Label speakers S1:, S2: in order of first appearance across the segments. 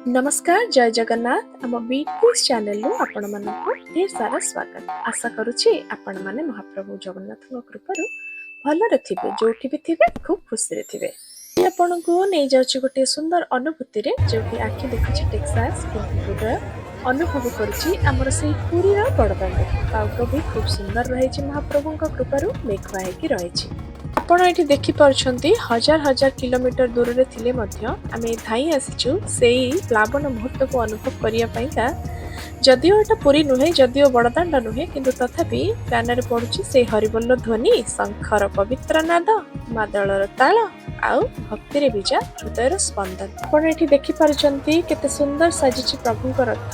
S1: ନମସ୍କାର, ଜୟ ଜଗନ୍ନାଥ। ଆମ ବିଟ୍ ଚ୍ୟାନେଲରୁ ଆପଣମାନଙ୍କୁ ଢେର ସାରା ସ୍ୱାଗତ। ଆଶା କରୁଛି ଆପଣମାନେ ମହାପ୍ରଭୁ ଜଗନ୍ନାଥଙ୍କ କୃପାରୁ ଭଲରେ ଥିବେ, ଯୋଉଠି ବି ଥିବେ ଖୁବ୍ ଖୁସିରେ ଥିବେ। ଆପଣଙ୍କୁ ନେଇଯାଉଛି ଗୋଟିଏ ସୁନ୍ଦର ଅନୁଭୂତିରେ, ଯୋଉଠି ଆଖି ଦେଖୁଛି ଟେକ୍ସାସ କିନ୍ତୁ ହୃଦୟ ଅନୁଭବ କରୁଛି ଆମର ସେଇ ପୁରୀର ବଡ଼ଦାଣ୍ଡକୁ। ପାଗ ବି ଖୁବ୍ ସୁନ୍ଦର ରହିଛି, ମହାପ୍ରଭୁଙ୍କ କୃପାରୁ ମେଘୁଆ ହେଇକି ରହିଛି। ଆପଣ ଏଠି ଦେଖିପାରୁଛନ୍ତି, ହଜାର ହଜାର କିଲୋମିଟର ଦୂରରେ ଥିଲେ ମଧ୍ୟ ଆମେ ଧାଇଁ ଆସିଛୁ ସେଇ ପ୍ଲାବନ ମୁହୂର୍ତ୍ତକୁ ଅନୁଭବ କରିବା ପାଇଁକା। ଯଦିଓ ଏଟା ପୁରୀ ନୁହେଁ, ଯଦିଓ ବଡ଼ଦାଣ୍ଡ ନୁହେଁ, କିନ୍ତୁ ତଥାପି କାନରେ ପଡୁଛି ସେଇ ହରିବୋଲର ଧ୍ୱନି, ଶଙ୍ଖର ପବିତ୍ର ନାଦ, ମାଦଳର ତାଳ ଆଉ ଭକ୍ତିରେ ଭିଜା ହୃଦୟର ସ୍ପନ୍ଦନ। ଆପଣ ଏଠି ଦେଖିପାରୁଛନ୍ତି କେତେ ସୁନ୍ଦର ସାଜିଛି ପ୍ରଭୁଙ୍କ ରଥ।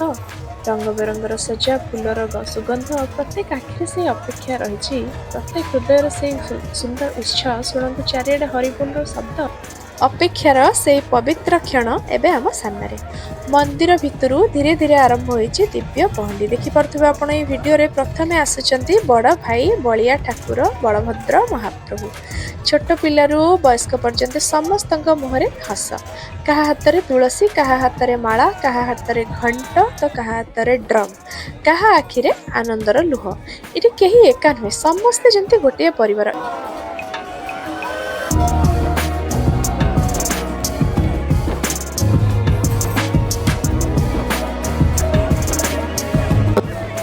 S1: ରଙ୍ଗ ବେରଙ୍ଗର ସଜା, ଫୁଲର ସୁଗନ୍ଧ। ପ୍ରତ୍ୟେକ ଆଖିରେ ସେଇ ଅପେକ୍ଷା ରହିଛି, ପ୍ରତ୍ୟେକ ହୃଦୟର ସେଇ ସୁନ୍ଦର ଉତ୍ସାହ। ଶୁଣନ୍ତୁ ଚାରିଆଡେ ହରିବୋଲର ଶବ୍ଦ। ଅପେକ୍ଷାର ସେଇ ପବିତ୍ର କ୍ଷଣ ଏବେ ଆମ ସାମ୍ନାରେ। ମନ୍ଦିର ଭିତରୁ ଧୀରେ ଧୀରେ ଆରମ୍ଭ ହୋଇଛି ଦିବ୍ୟ ପହଣ୍ଡି। ଦେଖିପାରୁଥିବେ ଆପଣ ଏଇ ଭିଡିଓରେ, ପ୍ରଥମେ ଆସୁଛନ୍ତି ବଡ଼ ଭାଇ ବଳିଆ ଠାକୁର ବଳଭଦ୍ର ମହାପ୍ରଭୁ। ଛୋଟ ପିଲାରୁ ବୟସ୍କ ପର୍ଯ୍ୟନ୍ତ ସମସ୍ତଙ୍କ ମୁହଁରେ ହସ। କାହା ହାତରେ ତୁଳସୀ, କାହା ହାତରେ ମାଳା, କାହା ହାତରେ ଘଣ୍ଟ ତ କାହା ହାତରେ ଡ୍ରମ୍, କାହା ଆଖିରେ ଆନନ୍ଦର ଲୁହ। ଏଠି କେହି ଏକା ନୁହେଁ, ସମସ୍ତେ ଯେମିତି ଗୋଟିଏ ପରିବାର।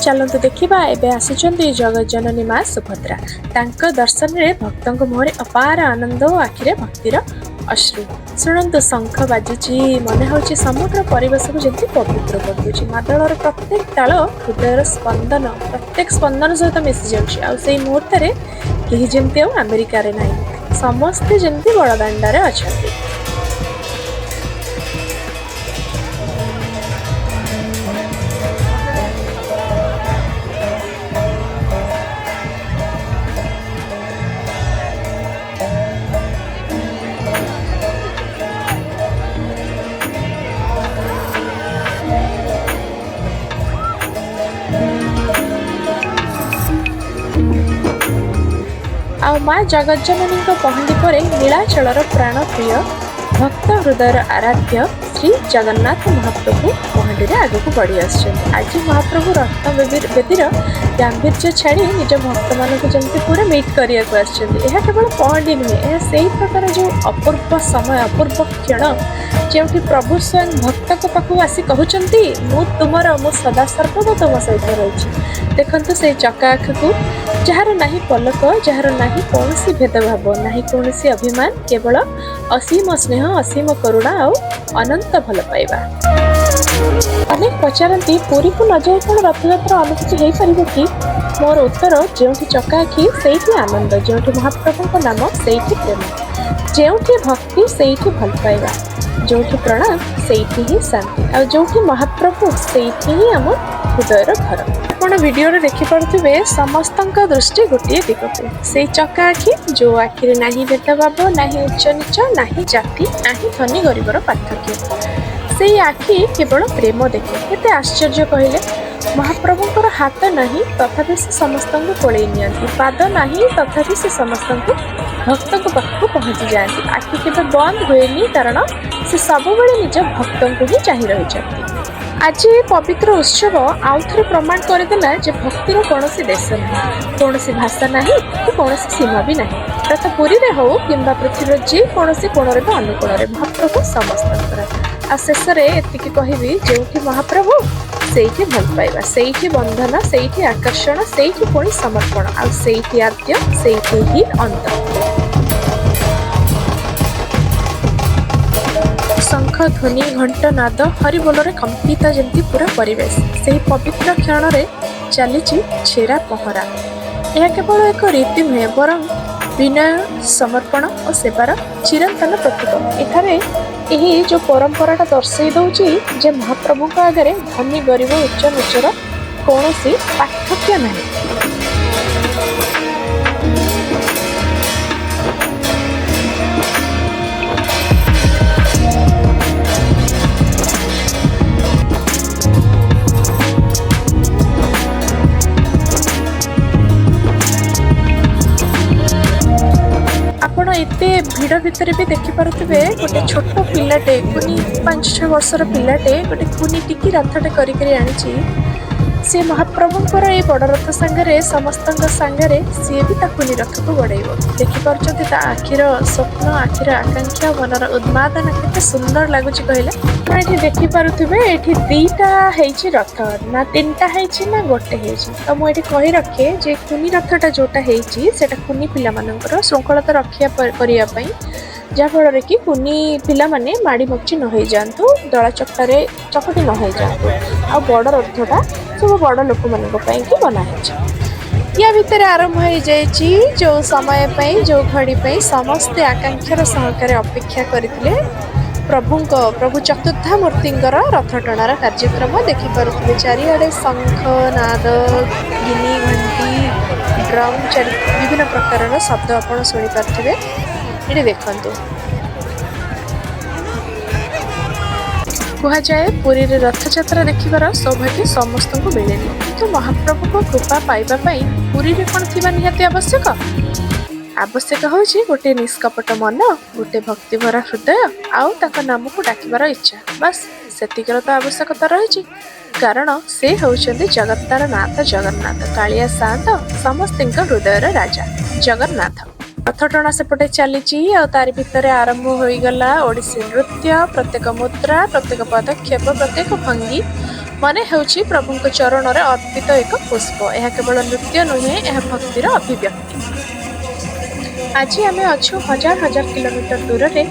S1: ଚାଲନ୍ତୁ ଦେଖିବା, ଏବେ ଆସୁଛନ୍ତି ଜଗତଜନନୀ ମା ସୁଭଦ୍ରା। ତାଙ୍କ ଦର୍ଶନରେ ଭକ୍ତଙ୍କ ମୁହଁରେ ଅପାର ଆନନ୍ଦ ଓ ଆଖିରେ ଭକ୍ତିର ଅଶ୍ରୁ। ଶୁଣନ୍ତୁ, ଶଙ୍ଖ ବାଜୁଛି, ମନେ ହେଉଛି ସମଗ୍ର ପରିବେଶକୁ ଯେମିତି ପବିତ୍ର କରିଦେଉଛି। ମାଦଳର ପ୍ରତ୍ୟେକ ତାଳ ହୃଦୟର ସ୍ପନ୍ଦନ, ପ୍ରତ୍ୟେକ ସ୍ପନ୍ଦନ ସହିତ ମିଶି ଯାଉଛି। ଆଉ ସେଇ ମୁହୂର୍ତ୍ତରେ କେହି ଯେମିତି ଆଉ ଆମେରିକାରେ ନାହିଁ, ସମସ୍ତେ ଯେମିତି ବଡ଼ଦାଣ୍ଡରେ ଅଛନ୍ତି। ଆଉ ମା ଜଗଜ୍ଜନନୀଙ୍କ ପହଣ୍ଡି ପରେ ନୀଳାଚଳର ପ୍ରାଣପ୍ରିୟ, ଭକ୍ତ ହୃଦୟର ଆରାଧ୍ୟ ଶ୍ରୀ ଜଗନ୍ନାଥ ମହାପ୍ରଭୁ ପହଣ୍ଡିରେ ଆଗକୁ ବଢ଼ି ଆସୁଛନ୍ତି। ଆଜି ମହାପ୍ରଭୁ ରତ୍ନ ବେଦୀର ଗାମ୍ଭୀର୍ଯ୍ୟ ଛାଡ଼ି ନିଜ ଭକ୍ତମାନଙ୍କୁ ଯେମିତି ପୁରା ମିଟ୍ କରିବାକୁ ଆସିଛନ୍ତି। ଏହା କେବଳ ପହଣ୍ଡି ନୁହେଁ, ଏହା ସେଇ ପ୍ରକାର ଯେଉଁ ଅପୂର୍ବ ସମୟ, ଅପୂର୍ବ କ୍ଷଣ, ଯେଉଁଠି ପ୍ରଭୁ ସ୍ୱୟଂ ଭକ୍ତଙ୍କ ପାଖକୁ ଆସି କହୁଛନ୍ତି, ମୁଁ ତୁମର, ମୁଁ ସଦା ସର୍ବଦା ତୁମ ସହିତ ରହିଛି। ଦେଖନ୍ତୁ ସେଇ ଚକା ଆଖିକୁ, ଯାହାର ନାହିଁ ପଲକ, ଯାହାର ନାହିଁ କୌଣସି ଭେଦଭାବ, ନାହିଁ କୌଣସି ଅଭିମାନ, କେବଳ ଅସୀମ ସ୍ନେହ, ଅସୀମ କରୁଣା ଆଉ ଅନନ୍ତ ଭଲ ପାଇବା। ଅନେକ ପଚାରନ୍ତି, ପୁରୀକୁ ନ ଯାଇ କ'ଣ ରଥଯାତ୍ରା ଅନୁଭୂତି ହେଇପାରିବ କି? ମୋର ଉତ୍ତର, ଯେଉଁଠି ଚକା ଆଖି ସେଇଠି ଆନନ୍ଦ, ଯେଉଁଠି ମହାପ୍ରଭୁଙ୍କ ନାମ ସେଇଠି ପ୍ରେମ, ଯେଉଁଠି ଭକ୍ତି ସେଇଠି ଭଲ ପାଇବା, ଯେଉଁଠି ପ୍ରଣାମ ସେଇଠି ହିଁ ଶାନ୍ତି, ଆଉ ଯେଉଁଠି ମହାପ୍ରଭୁ ସେଇଠି ହିଁ ଆମ ହୃଦୟର ଘର। ଆପଣ ଭିଡିଓରେ ଦେଖିପାରୁଥିବେ, ସମସ୍ତଙ୍କ ଦୃଷ୍ଟି ଗୋଟିଏ ଦିଗକୁ, ସେଇ ଚକା ଆଖି, ଯୋଉ ଆଖିରେ ନାହିଁ ଭେଦଭାବ, ନାହିଁ ଉଚ୍ଚ ନିଚ, ନାହିଁ ଜାତି, ନାହିଁ ଧନୀ ଗରିବର ପାର୍ଥକ୍ୟ। ସେଇ ଆଖି କେବଳ ପ୍ରେମ ଦେଖେ। କେତେ ଆଶ୍ଚର୍ଯ୍ୟ କହିଲେ! ମହାପ୍ରଭୁଙ୍କର ହାତ ନାହିଁ, ତଥାପି ସେ ସମସ୍ତଙ୍କୁ କୋଳେଇ ନିଅନ୍ତି। ପାଦ ନାହିଁ, ତଥାପି ସେ ସମସ୍ତଙ୍କୁ ଭକ୍ତଙ୍କ ପାଖକୁ ପହଞ୍ଚି ଯାଆନ୍ତି। ଆଖି କେବେ ବନ୍ଦ ହୁଏନି, କାରଣ ସେ ସବୁବେଳେ ନିଜ ଭକ୍ତଙ୍କୁ ହିଁ ଚାହିଁ ରହିଛନ୍ତି। ଆଜି ଏ ପବିତ୍ର ଉତ୍ସବ ଆଉ ଥରେ ପ୍ରମାଣ କରିଦେଲା ଯେ ଭକ୍ତିର କୌଣସି ଦେଶ ନାହିଁ, କୌଣସି ଭାଷା ନାହିଁ କି କୌଣସି ସୀମା ବି ନାହିଁ। ରଥ ପୁରୀରେ ହଉ କିମ୍ବା ପୃଥିବୀର ଯେକୌଣସି କୋଣରେ ବା ଅନୁକୋଣରେ, ମହାପ୍ରଭୁ ସମସ୍ତଙ୍କର। ଆଉ ଶେଷରେ ଏତିକି କହିବି, ଯେଉଁଠି ମହାପ୍ରଭୁ ସେଇଠି ଭଲ ପାଇବା, ସେଇଠି ବନ୍ଧନ, ସେଇଠି ଆକର୍ଷଣ, ସେଇଠି ପୁଣି ସମର୍ପଣ, ଆଉ ସେଇଠି ଆଦ୍ୟ, ସେଇଠି ହିଁ ଅନ୍ତ। ଶଙ୍ଖ ଧ୍ୱନି, ଘଣ୍ଟ ନାଦ, ହରିବୋଲରେ କମ୍ପିତ ଯେମିତି ପୁରା ପରିବେଶ। ସେହି ପବିତ୍ର କ୍ଷଣରେ ଚାଲିଛି ଛେରା ପହଁରା। ଏହା କେବଳ ଏକ ରୀତି ନୁହେଁ, ବରଂ ବିନୟ, ସମର୍ପଣ ଓ ସେବାର ଚିରନ୍ତନ ପ୍ରତୀକ। ଏଠାରେ ଏହି ଯୋଉ ପରମ୍ପରାଟା ଦର୍ଶେଇ ଦଉଛି ଯେ ମହାପ୍ରଭୁଙ୍କ ଆଗରେ ଧନୀ ଗରିବ, ଉଚ୍ଚ ନୀଚର କୌଣସି ପାର୍ଥକ୍ୟ ନାହିଁ। ଆପଣ ଏତେ ଭିଡ଼ ଭିତରେ ବି ଦେଖିପାରୁଥିବେ, ଗୋଟେ ଛୋଟ ପିଲାଟେ, କୁନି 5-6 ବର୍ଷର ପିଲାଟେ, ଗୋଟେ କୁନି ଟିକି ରଥଟେ କରିକରି ଆଣିଛି। ସିଏ ମହାପ୍ରଭୁଙ୍କର ଏଇ ବଡ଼ ରଥ ସାଙ୍ଗରେ, ସମସ୍ତଙ୍କ ସାଙ୍ଗରେ ସିଏ ବି ତା କୁନି ରଥକୁ ବଢ଼େଇବ। ଦେଖିପାରୁଛନ୍ତି, ତା ଆଖିର ସ୍ୱପ୍ନ, ଆଖିର ଆକାଂକ୍ଷା, ମନର ଉନ୍ମାଦନା କେତେ ସୁନ୍ଦର ଲାଗୁଛି କହିଲେ? ଆପଣ ଏଠି ଦେଖିପାରୁଥିବେ, ଏଠି ଦିଟା ହେଇଛି ରଥ ନା ତିନିଟା ହେଇଛି ନା ଗୋଟେ ହେଇଛି। ତ ମୁଁ ଏଠି କହି ରଖେ ଯେ କୁନି ରଥଟା ଯୋଉଟା ହେଇଛି, ସେଟା କୁନି ପିଲାମାନଙ୍କର ଶୃଙ୍ଖଳତା ରକ୍ଷା କରିବା ପାଇଁ, ଯାହାଫଳରେ କି କୁନି ପିଲାମାନେ ମାଡ଼ି ମକଚି ନ ହେଇଯାଆନ୍ତୁ, ଦଳା ଚକଟାରେ ଚକଟି ନ ହେଇଯାଆନ୍ତୁ। ଆଉ ବଡ଼ ରଥଟା ସବୁ ବଡ଼ ଲୋକମାନଙ୍କ ପାଇଁକି ବନା ହେଇଛି। ୟା ଭିତରେ ଆରମ୍ଭ ହେଇଯାଇଛି ଯୋଉ ସମୟ ପାଇଁ, ଯୋଉ ଘଡ଼ି ପାଇଁ ସମସ୍ତେ ଆକାଂକ୍ଷାର ସହକାରେ ଅପେକ୍ଷା କରିଥିଲେ, ପ୍ରଭୁ ଚତୁର୍ଦ୍ଧା ମୂର୍ତ୍ତିଙ୍କର ରଥ ଟଣାର କାର୍ଯ୍ୟକ୍ରମ। ଦେଖିପାରୁଥିବେ, ଚାରିଆଡ଼େ ଶଙ୍ଖ ନାଦ, ଗିନି, ଘଣ୍ଟି, ଡ୍ରମ୍, ଚାରି ବିଭିନ୍ନ ପ୍ରକାରର ଶବ୍ଦ ଆପଣ ଶୁଣିପାରୁଥିବେ। ଏଠି ଦେଖନ୍ତୁ। କୁହାଯାଏ, ପୁରୀରେ ରଥଯାତ୍ରା ଦେଖିବାର ସୌଭାଗ୍ୟ ସମସ୍ତଙ୍କୁ ମିଳେନି। କିନ୍ତୁ ମହାପ୍ରଭୁଙ୍କ କୃପା ପାଇବା ପାଇଁ ପୁରୀରେ କ'ଣ ଥିବା ନିହାତି ଆବଶ୍ୟକ? ଆବଶ୍ୟକ ହେଉଛି ଗୋଟିଏ ନିଷ୍କପଟ ମନ, ଗୋଟେ ଭକ୍ତିଭରା ହୃଦୟ ଆଉ ତାଙ୍କ ନାମକୁ ଡାକିବାର ଇଚ୍ଛା। ବାସ୍, ସେତିକିର ତ ଆବଶ୍ୟକତା ରହିଛି। କାରଣ ସେ ହେଉଛନ୍ତି ଜଗତର ନାଥ ଜଗନ୍ନାଥ, କାଳିଆ ସାଆନ୍ତ, ସମସ୍ତଙ୍କ ହୃଦୟର ରାଜା ଜଗନ୍ନାଥ। ରଥଟଣା ସେପଟେ ଚାଲିଛି ଆଉ ତାରି ଭିତରେ ଆରମ୍ଭ ହୋଇଗଲା ଓଡ଼ିଶୀ ନୃତ୍ୟ। ପ୍ରତ୍ୟେକ ମୁଦ୍ରା, ପ୍ରତ୍ୟେକ ପଦକ୍ଷେପ, ପ୍ରତ୍ୟେକ ଭଙ୍ଗୀ ମନେ ହେଉଛି ପ୍ରଭୁଙ୍କ ଚରଣରେ ଅର୍ପିତ ଏକ ପୁଷ୍ପ। ଏହା କେବଳ ନୃତ୍ୟ ନୁହେଁ, ଏହା ଭକ୍ତିର ଅଭିବ୍ୟକ୍ତି। ଆଜି ଆମେ ଅଛୁ ହଜାର ହଜାର କିଲୋମିଟର ଦୂରରେ,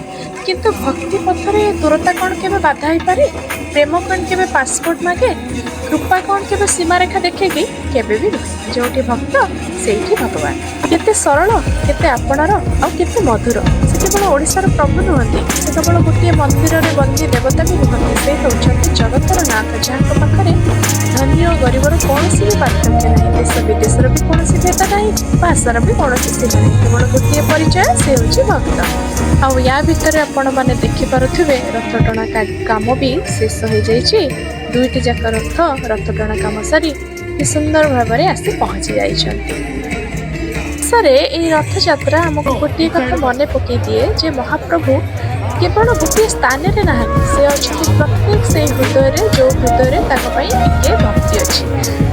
S1: କିନ୍ତୁ ଭକ୍ତି ପଥରେ ଦୂରତା କ'ଣ କେବେ ବାଧା ହେଇପାରେ? ପ୍ରେମ କ'ଣ କେବେ ପାସପୋର୍ଟ ମାଗେ? କୃପା କ'ଣ କେବେ ସୀମାରେଖା ଦେଖେ କି? କେବେ ବି ନୁହେଁ। ଯେଉଁଠି ଭକ୍ତ, ସେଇଠି ଭଗବାନ। କେତେ ସରଳ, କେତେ ଆପଣାର ଆଉ କେତେ ମଧୁର। ସେ କେବଳ ଓଡ଼ିଶାର ପ୍ରଭୁ ନୁହନ୍ତି, ସେ କେବଳ ଗୋଟିଏ ମନ୍ଦିରରେ ବନ୍ଦୀ ଦେବତା ବି ନୁହନ୍ତି। ସେ ହେଉଛନ୍ତି ଜଗତର ନାଥ, ଯାହାଙ୍କ ପାଖରେ ଧନୀ ଓ ଗରିବର କୌଣସି ବି ପାର୍ଥକ୍ୟ ନାହିଁ, ଦେଶ ବିଦେଶର ବି କୌଣସି ଭେଦ ନାହିଁ, ଭାଷାର ବି କୌଣସି ସୀମା ନାହିଁ। କେବଳ ଗୋଟିଏ ପରିଚୟ, ସେ ହେଉଛି ଭକ୍ତ। ଆଉ ୟା ଭିତରେ ଆପଣମାନେ ଦେଖିପାରୁଥିବେ, ରଥଟଣା କାମ ବି ଶେଷ ହେଇଯାଇଛି। ଦୁଇଟି ଯାକ ରଥ ରଥଟଣା କାମ ସାରି କି ସୁନ୍ଦର ଭାବରେ ଆସି ପହଞ୍ଚି ଯାଇଛନ୍ତି। ଶେଷରେ ଏଇ ରଥଯାତ୍ରା ଆମକୁ ଗୋଟିଏ କଥା ମନେ ପକେଇ ଦିଏ ଯେ ମହାପ୍ରଭୁ କେବଳ ଗୋଟିଏ ସ୍ଥାନରେ ନାହାନ୍ତି। ସେ ଅଛନ୍ତି ପ୍ରତ୍ୟେକ ସେଇ ହୃଦୟରେ, ଯେଉଁ ହୃଦୟରେ ତାଙ୍କ ପାଇଁ ଟିକେ ଭକ୍ତି ଅଛି,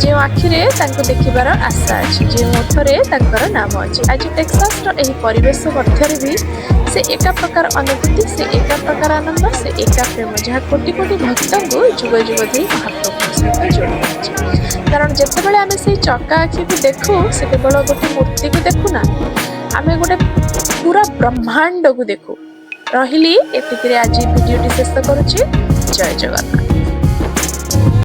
S1: ଯେଉଁ ଆଖିରେ ତାଙ୍କୁ ଦେଖିବାର ଆଶା ଅଛି, ଯେଉଁ ଓଠରେ ତାଙ୍କର ନାମ ଅଛି। ଆଜି ଟେକ୍ସାସର ଏହି ପରିବେଶ ମଧ୍ୟରେ ବି ସେ ଏକା ପ୍ରକାର ଅନୁଭୂତି, ସେ ଏକା ପ୍ରକାର ଆନନ୍ଦ, ସେ ଏକା ପ୍ରେମ, ଯାହା କୋଟି କୋଟି ଭକ୍ତଙ୍କୁ ଯୁଗ ଯୁଗ ଧରି ମହାପ୍ରଭୁଙ୍କ ସହିତ ଯୋଡ଼ି ରଖିଛି। କାରଣ ଯେତେବେଳେ ଆମେ ସେଇ ଚକା ଆଖିକୁ ଦେଖୁ, ସେ କେବଳ ଗୋଟେ ମୂର୍ତ୍ତିକୁ ଦେଖୁନା, ଆମେ ଗୋଟେ ପୁରା ବ୍ରହ୍ମାଣ୍ଡକୁ ଦେଖୁ। ରହିଲି, ଏତିକିରେ ଆଜି ଭିଡ଼ିଓଟି ଶେଷ କରୁଛି। ଜୟ ଜଗନ୍ନାଥ।